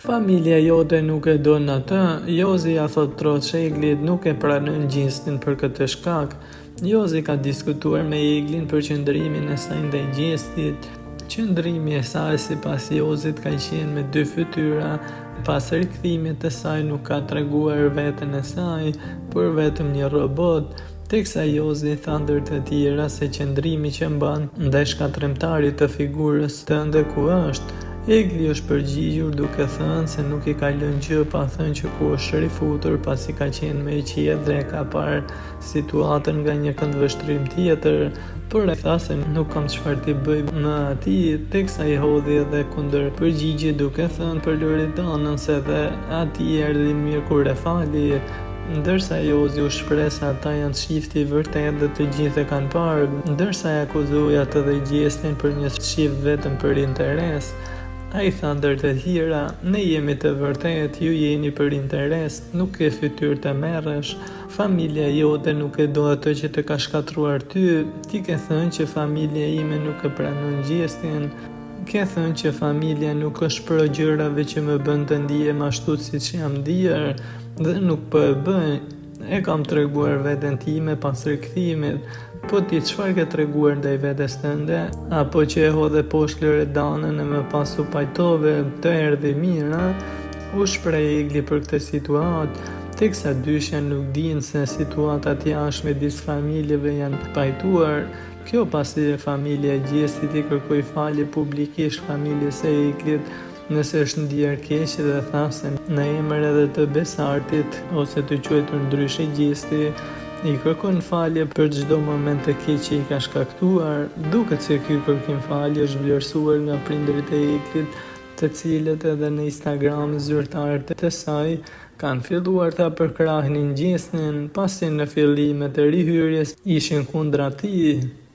Familja jote nuk e don atë, Jozi ia thotë troç Eglit nuk e pranon Gjestin për këtë shkak. Jozi ka diskutuar me Eglin për qëndrimin e saj ndaj Gjestit. Qëndrimi e saj sipas Jozit ka qenë me dy fytyra, pas rikthimit të saj nuk ka treguar veten e saj, por vetëm një robot. Teksa Jozi tha ndër të tjera se qëndrimi që mban ndaj shkatërrimtarit të figurës tënde ku është, Egli është përgjigjur duke thënë se nuk i ka lënë gjë pa thënë që ku është rifutur pasi ka qenë më e qetë dhe e ka parë situatën nga një këndvështrim tjetër, por ai tha se nuk kam çfarë t'i bëj më atij, teksa i hodhi edhe kundërpërgjigje duke thënë për Loredanën se dhe atij i erdhi mirë kur e fali. Ndërsa Jozi u shpreh se ata janë çifti i vërtetë dhe të gjithë e kanë parë, ndërsa e akuzoi atë dhe Gjestin për një çift vetëm për interes. Ai tha ndër të tjera, Ne jemi të vërtetë, ju jeni për interes, nuk ke fytyrë të merresh. Familja jote nuk e do atë që të ka shkatërruar ty, ti ke thënë që familja ime nuk e pranon Gjestin. Ke thënë që familja nuk është pro gjërave që më bën të ndihem ashtu siç jam ndier dhe nuk po e bëj. E kam treguar veten time pas rikthimit. Po ti çfarë ke treguar ndaj vetes tënde? Apo që e hodhe poshtë Loredanën e më pas u pajtove, të erdhi mirë, a? U shpreh Egli për këtë situatë, teksa dyshja nuk dinë se situatat jashtë midis familjeve janë pajtuar. Kjo pasi familja e Gjestit i kërkoi falje publikisht familjes së Eglit nëse është ndier keq dhe tha se në emër edhe të Besartit ose të quajtur ndryshe Gjesti i kërkon falje për çdo moment të keq që i ka shkaktuar. Duket se ky kërkim falje është vlerësuar nga prindërit e Eglit, të cilët edhe në Instagramin zyrtar të saj Kanë filluar ta përkrahnin Gjestin, pasi në fillimet e rihyrjes ishin kundra tij.